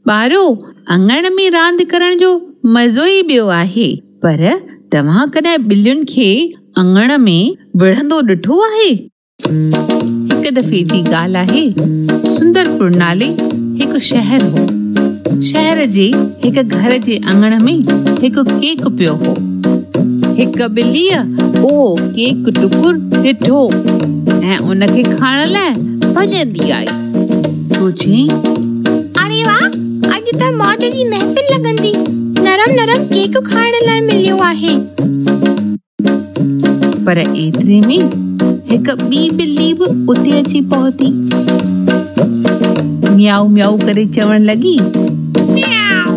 ٻارو، اڱڻ ۾ راند ڪرڻ جو مزو ئي ٻيو آهي. پر توهان ڪڏهن ٻلين کي اڱڻ ۾ وڙهندو ڏٺو آهي؟ هڪ دفعي جي ڳالهه آهي، سندرپور نالي هڪ شهر هو. شهر جي هڪ گهر جي اڱڻ ۾ هڪ ڪيڪ پيو هو. هڪ ٻليء اهو ڪيڪ ٽڪر ڏٺو ۽ ان کي کائڻ لاء ڀڄندي آئي. سوچيائين. اڙي واهه! اڄ ته موج جي محفل لڳندي. نرم نرم ڪيڪ کائڻ لاء مليو آهي. پر ايتري ۾ هڪ ٻي ٻلي به اتي اچي پهتي. ميائو ميائو ڪري چوڻ لڳي. ميائو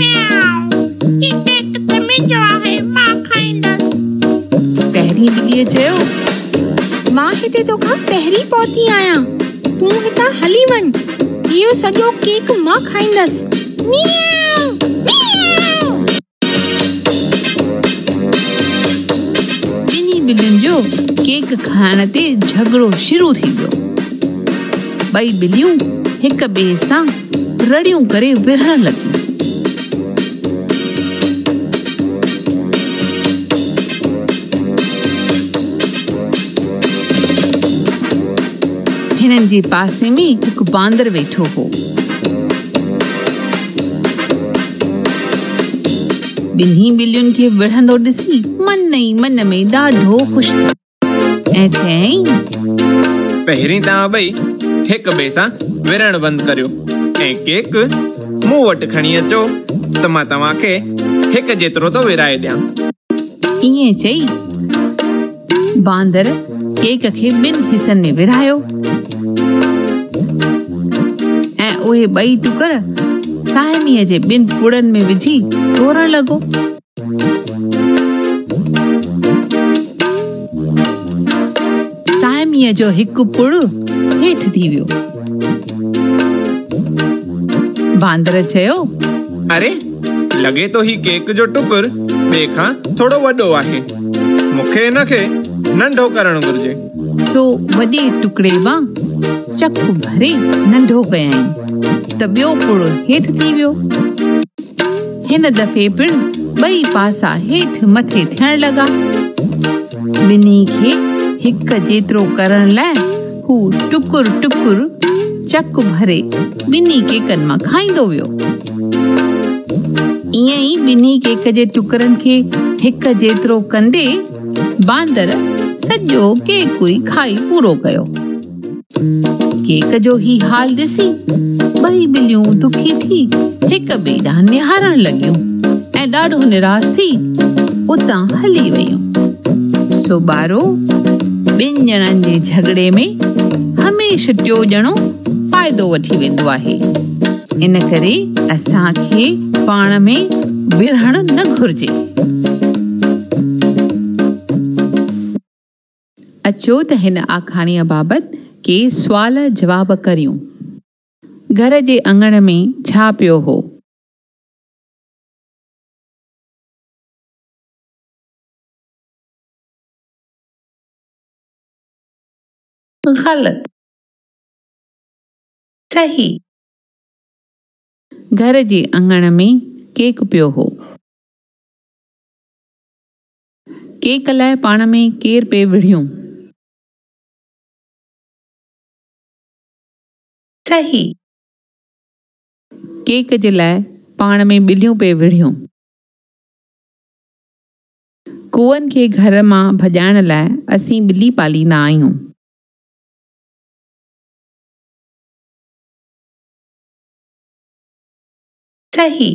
ميائو هي ڪيڪ ته منهنجو آهي، مان کائيندس. پهرين ٻليء چيو. مان هتي توکان پهرين پهتي آهيان. تون هتان هلي وڃ. اهو سڄو ڪيڪ مان کائيندس. ميائو! ميائو! ٻنهي ٻلين جو ڪيڪ کائڻ تي جهڳڙو شروع ٿي ويو. ٻئي ٻليون هڪ ٻئي سان رڙيون ڪري وڙهڻ لڳيون. هنن جي پاسي ۾ هڪ باندر ويٺو هو. ٻنهي ٻلين کي وڙهندو ڏسي من ئي من ۾ ڏاڍو خوش ٿيو ۽ چيائين. پهرين توهان ٻئي هڪ ٻئي سان وڙهڻ بند ڪريو ۽ ڪيڪ مون وٽ کڻي اچو ته مان توهان کي هڪ جيترو ٿو ورهائي ڏيان. ائين چئي باندر ڪيڪ کي ٻن حصن ۾ ورهايو ۽ اهي ٻئي ٽڪر ساهميء جي ٻن پڙن ۾ وجهي تورڻ لڳو. ساهميء جو هڪ پڙ هيٺ ٿي ويو. باندر چيو. اري! لڳي ٿو هي ڪيڪ جو ٽڪر ٻئي کان ٿورو وڏو آهي. مون کي هن کي ننڍو ڪرڻ گهرجي. سو وڏي ٽڪڙي مان چڪ ڀري ننڍو ڪيائين ته ٻيو پڙ هيٺ ٿي ويو. هن دفعي پڻ ٻئي پاسا هيٺ مٿي ٿيڻ لڳا. ٻنهي کي هڪ جيترو ڪرڻ لاء هو ٽڪر ٽڪر چڪ ڀري ٻنهي ڪيڪن مان کائيندو ويو. ائين ئي ٻنهي ڪيڪ جي ٽڪرن کي هڪ جيترو ڪندي باندر سڄو ڪيڪ ئي کائي پورو ڪيو. ڪيڪ جو هي حال ڏسي ٻئي ٻليون دکي ٿي هڪ ٻئي ڏانهن نهارڻ لڳيون ۽ ڏاڍو نراس ٿي اتان هلي ويون. سو ٻارو، ٻن ڄڻن جي جهڳڙي ۾ هميشه ٽيون ڄڻو فائدو وٺي ويندو آهي. ان ڪري اسان کي پاڻ ۾ وڙهڻ نه گهرجي. اچو ته هن آکاڻيء بابت ڪي سوال جواب ڪريون. گهر جي اڱڻ ۾ ڇا پيو هو؟ غلط. صحيح. گهر جي اڱڻ ۾ ڪيڪ پيو هو. ڪيڪ لاء پاڻ ۾ ڪير پئي وڙهيون؟ صحيح. ڪيڪ جي لاء پاڻ ۾ ٻليون پئي وڙهيون. ڪوئن کي گهر مان ڀڄائڻ لاء اسين ٻلي پاليندا آهيون. صحيح.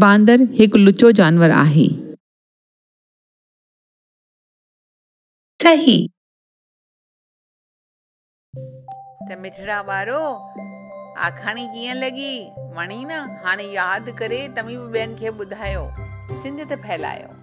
باندر هڪ لچو جانور آهي. صحيح. ته مٺڙا ٻارو، آکاڻي ڪيئن لڳي؟ وڻي نه؟ هاڻي ياد ڪري توهين به ٻين کي ٻڌايو. سنڌيت ڦهلايو.